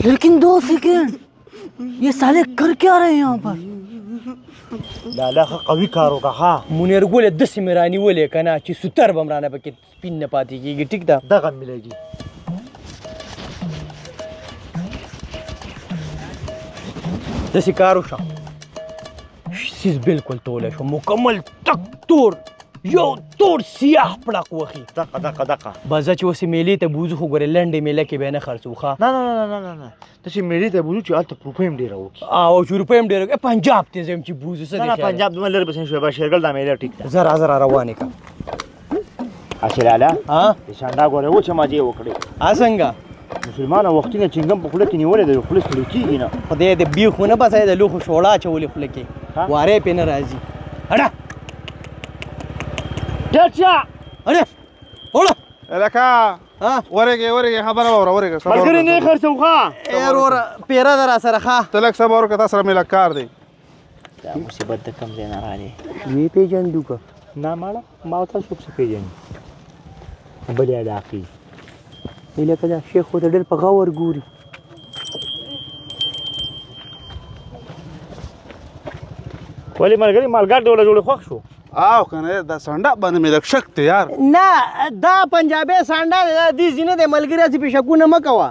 लेकिन 2 सेकेंड, ये साले कर क्या रहे हैं यहाँ पर? لالا، ښه قوي کار وکړه ها. مونیر ګوله داسې مې رانیولې که نه چې سوتر به هم رانه پکې سپین نه پاتې کېږي، ټیک ده. دغه ملګي. داسې کار وشه، سیس بالکل تولی شو، مکمل تک تور، یو تور سیاه پړق وخی. دغه دغه دغه. بس چې اوس میلې ته بوځو، خو ګورې لنډې میله کې به نه خرڅو ښه. نه نه نه نه نه نه، داسې میلې ته بوځو چې هلته روپۍ هم ډېره وکړي. او چې روپۍ هم ډېره، پنجاب ته ځم چې بوځو، څه نه نه. دې خیال؟ پنجاب دومره لرې پسې شوی، بس شیرګل دا میله ټیک ده. زه راځه، را روانې که. اچھا لالا. ها. د سانډا ګوره و چې مزې وکړې. ها، څنګه؟ مسلمانه وختونه چنګم په خوله کې نیولې ده، خوله ستړې کېږي نه. خدای دې بیخ ونه بسای، د لوښو شوړه اچولې خوله کې. ها؟ وارې پې نه راځي، اړه. ټچا. اړه اوړه. لکه ها. ورګه ورګه، خبره وره، ورګه، صبر ملګری وکړه. نه خرڅو ښه. ای وروره، پیره ده را سره ښه. ته لږ صبر وکړه، تا سره مې لږ کار دی. دا مصیبت د کوم ځای نه راغلی؟ وی پیژندو که؟ نه ماړه، ما او تاسو څوک څه پېژني؟ بلې علاقې. لکه دا شیخ خو ته ډېر په غور ګوري. ولې ملګری، مالګاډ ډوله جوړ خوښ شو؟ آو کنه، دا سنډا باندې مې لږ شک دی یار. نه، دا پنجابی سانډا دی، دا دې ځینې دی ملګری، هسې پې شکونه مه کوه.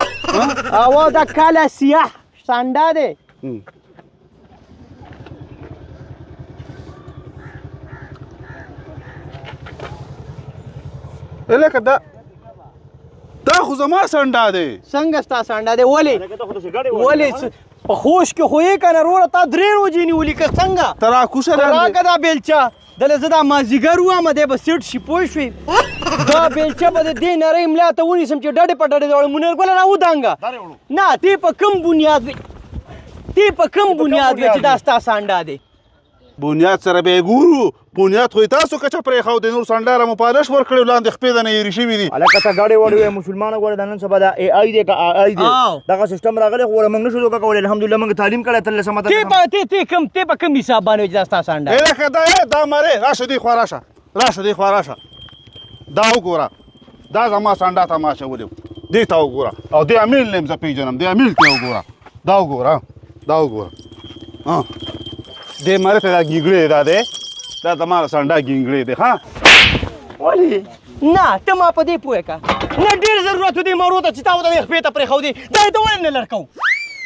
او دا کاله سیاه سانډا دی. لکه دا خو زما سنډا دی. څنګه ستا سانډا دی؟ ولې؟ لکه ته خو داسې ګډې. ولې په خوش کې خو یې کنه وروره، تا درې روجې نیولي که څنګه؟ ته را کوشه لاندې. راکه دا بیلچه، دله زه دا مازیګر ووایم، دی به سیټ شي، پوه شوې؟ دا بیلچه به د دې نرۍ ملا ته ونیسم چې ډډې په ډډې دواړه. منیر ګله، را ودانګه. نه، تی په کوم بنیاد وې؟ تی په کوم بنیاد وې چې دا ستا سانډا دی؟ بنیاد سره به یې ګورو. بنیاد خو یې تاسو کچه پرېښود، نور سنډا مو پالش ورکړی، لاندې خپې د نه ایرې شوي دي. هلکه، ته ګاډی وړی وې. مسلمانه ګوره، دا نن سبا دا ای آی دی که آی دی؟ آو. دغه سیستم راغلی، خو موږ نشو دوکه کولی. الحمدلله موږ تعلیم کړی تر لسمه. تی په تی تی کوم تی په کوم حساب باندې چې دا ستا سانډا؟ ای لکه دا، دا مری، راشه دې خوا، راشه، راشه دې خوا راشه. دا وګوره، دا زما سنډا ته ما اچولی و. دې ته وګوره، او دې امیل نه یم زه پېژنم، دې امیل ته وګوره، دا وګوره، دا وګوره. ها، دې مری ته دا ګینګړی دا دی، دا زما د سنډا ګینګړی دی ها. ولې؟ نه، ته ما په دې پوه که نه، ډېر ضرورت و دې مرو ته چې تا ورته دې خپې ته پرېښودې، دا یې ته ولې نه لړکو؟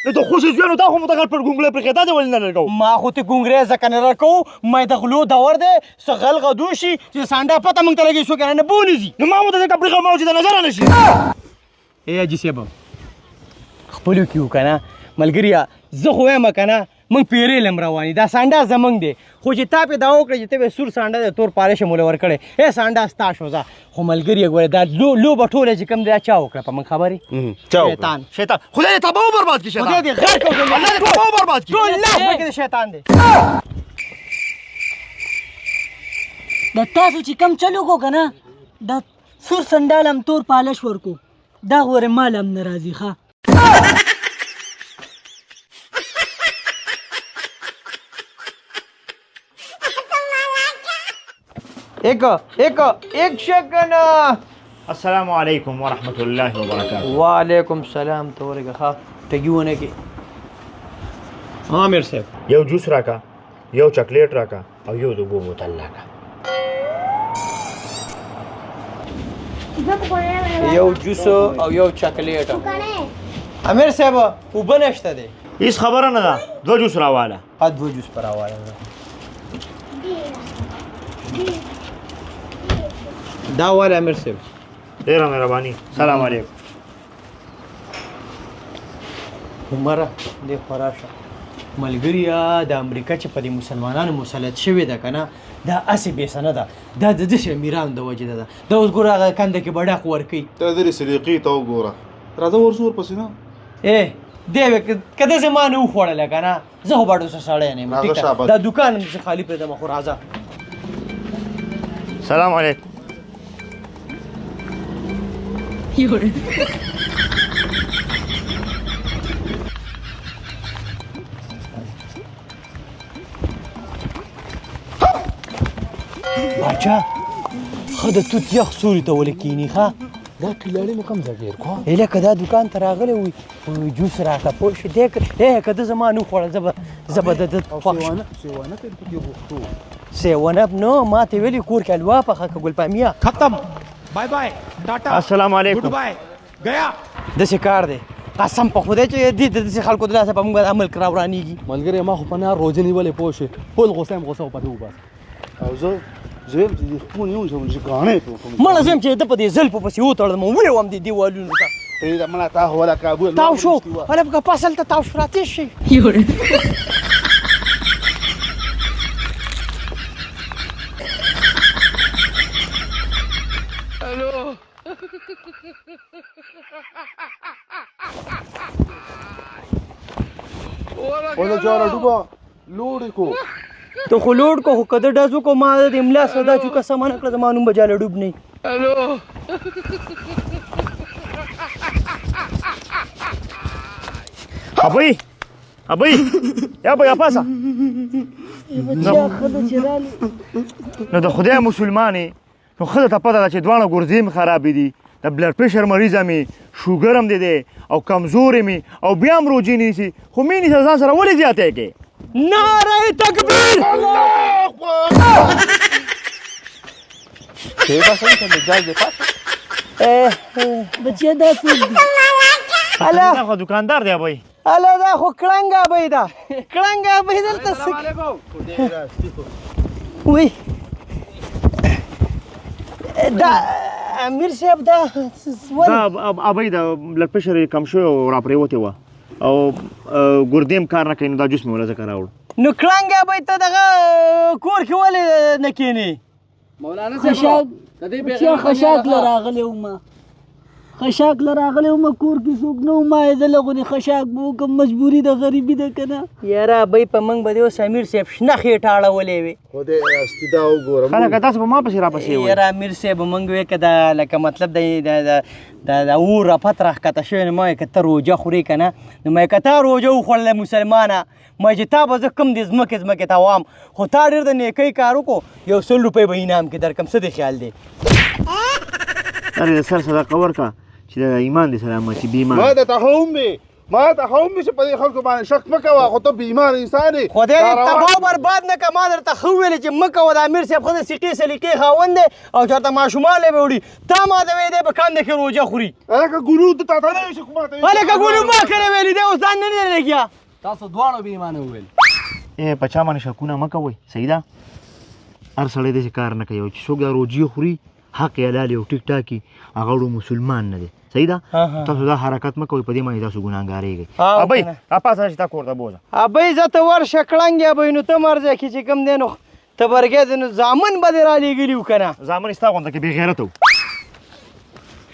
نو ته خوشې ځوی، نو تا خو مو ته غټ پر ګونګړی پرېښی، دا دې ولې نه لګو؟ ما خو ته ګونګری ځکه نه لړکو، مې د غلو دور دی، څه غل غدو شي چې سانډا پته مونږ ته لګي، څوک نه بونځي. نو ما مو ته ځکه پرېښی ما چې د نظر نه شي. ای حاجي صاحب، خپلو کې وو که نه ملګریا؟ زه خو وایم که نه، مونږ پیرې لم رواني، دا سانډا زمونږ دی، خو چې تا پې دا وکړه چې ته به سور سانډا دی، تور پالش مو له ورکړی، ای سانډا ستا شو ځه. خو ملګري ګوره، دا لوبه ټوله چې کوم دی، دا چا وکړه په مونږ خبرې؟ چا وکړه؟ شیطان. شیطان، خدای دې تباه و برباد کړي شیطان. خدای دې غرق او الله دې تباه و برباد کړي. ټول لاس پکې د شیطان دی. د تاسو چې کم چلو کو کنه، د سور سندال هم تور پالش ورکو، دا غوره مال هم ناراضي ښه. एक एक एक सेकंड. السلام علیکم ورحمت الله وبرکاته. وعلیکم سلام. ته ورګه ښه ټګي ونه کې عامر صاحب. یو جوس راکا، یو چاکلیټ راکا او یو د اوبو بوتل راکا. یو جوس او یو چاکلیټ. امیر صاحب، اوبه نشته دی. هیڅ خبره نه ده، دوه جوس راواله. ا دوه جوس پر راواله. دا واله امیر صاحب. ډیره مهرباني، سلام علیکم. عمره دې خورا شه ملګریا، د امریکا چې په دې مسلمانانو مسلط شوې ده که نه، دا هسې بې سنده، دا د داسې امیرانو د وجې ده. دا اوس ګوره، هغه کنده کې به ډاق ورکوي. ته دې سلیقې ته وګوره، راځه ورځو ورپسې نه. ای دی به که داسې ما نه وخوړله که نه، زه خو به ډېر څه سړی نه یم. راځه. ټیک ده. شابه. دا دکان هم داسې خالي پرېږدم، خو راځه. سلام علیکم. باچا ښه د توت یخ سوري ته ولې کښېني ښه؟ دا کلاړې مو کوم ځای ډېر کو؟ هله که دا دوکان ته راغلی وي جوس راکړه، پوه شوې؟ دی که ده زما نه وخوړه، زه به د ده خوښ شم. سیوانه ته پکې غوښتو. سیون اپ نو ما ته ویلي کور کې حلوا پخه که ګلپامیه. ختم، بای بای، ټاټا، السلام علیکم، ګډ بای، ګیا. داسې کار دی قسم په خدای چې دې د داسې خلکو د لاسه په موږ دا ملک راورانېږي. ملګری ما خو په نار روژه نیولې، پوه شوې؟ ټول غوسه یم، غوسه په دې وباسه. او زه یم چې دې خپل یو ځل چې ګاڼې په وکړم. مړه زه یم چې ده په دې زلفو پسې وتړلم، ویې وم دې دیوالونو ته. پرېږده مړه، تا خو ولا کابو تاو شو، هله که پاس هلته تاو شو، راتېر شي. ولا جاله ډوبه لوړې کو. ته خو لوړ کو، خو که ده ډز وکړو ما د املا سره دا چوکه سمه نه کړه، زما نوم به جاله ډوب نه وي. ابۍ ابۍ یا به پاسه نو د خدای مسلمانې، نو ښځه ته پته ده چې دواړه ګردې مې خرابې دي، د بلډ پرېشر مریضه مې، شوګر هم دی دی او کمزورې مې، او بیا هم روژې نیسي، خو مې نیسه ځان سره ولې زیاتی کې؟ نعره تکبیر. بچیا دا څوک دي؟ هله دا خو دکاندار دی ابۍ. هله دا خو کړنګ ابۍ ده، کړنګ ابۍ دلته څه وی؟ دا امیر صاحب دا ولې؟ دا ابۍ د بلډ پرېشر یې کم شوی او راپرېوتې وه او ګردې هم کار نه کوي، نو دا جوس مې وله ځکه راوړ. نو کړنګ ابۍ ته دغه کور کې ولې نه کښېنې؟ مولانا خشاک بچیا، خشاک له راغلی وم، خشاک له راغلی وم، کور کې څوک نه وو، ما یې زه له غونې خشاک به وکړم، مجبوري ده، غریبي ده که نه. یاره ابۍ په موږ به دې اوس امیر صاحب شنه خېټه اړولې وي. خدای راستي دا وګوره. خلک تاسو په ما پسې راپسې وئ. یاره امیر صاحب موږ وې که دا لکه مطلب د د اور رپت راښکته شوی، نو ما یې که ته روژه خورې که نه، نو ما یې که تا روژه وخوړله مسلمانه، ما چې تا به زه کوم دې ځمکې ځمکې ته وام، خو تا ډېر د نیکۍ کار وکړو، یو 100 روپۍ به انعام کې درکړم، څه دې خیال دی؟ اره د سر صدقه ورکړه چې د ایمان دې سلامت شي، بې ایمان. ما ته هم وې، ما ته هم وې چې په دې خلکو باندې شک مه کوه، خو ته بې ایمان انسان یې. خدای دې دا روان تباه برباد نه کړه. ما درته ښه وویلې چې مه کوه، د امیر صاحب ښه د سیقې سلیقې خاوند دی او چېرته ماشومان له به وړي، تا ما ته ویلې دی په کندې کې روژه خوري. هلکه ګلو ته تا ته نه ویل چې ما ته ویل. هلکه ګلو ما کله ویلي دی، اوس ځان نه دی لګیا. تاسو دواړو بې ایمانه وویل. په چا باندې شکونه مه کوئ، صحیح ده؟ هر سړی داسې کار نه کوي، چې څوک دا روژې خوري حق یې حلال او ټیک ټاک وي، هغه وړو مسلمان نه دی، صحیح ده؟ تاسو دا حرکت مه کوئ، په دې باندې تاسو ګناهګارېږئ. ابۍ راپاڅه چې تا کور ته بوځه. ابۍ زه ته ورشه کړنګ ابۍ، نو ته مرځه کې چې کوم دی نو تبرګی دی، نو زامن به دې رالیږلي وو که نه؟ زامن یې ستا غونډه کې بې غیرته وو.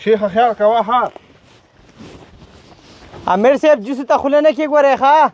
شیخه خیال کوه ها. امیر صاحب جوسو ته خوله نه کښېږورئ ښه؟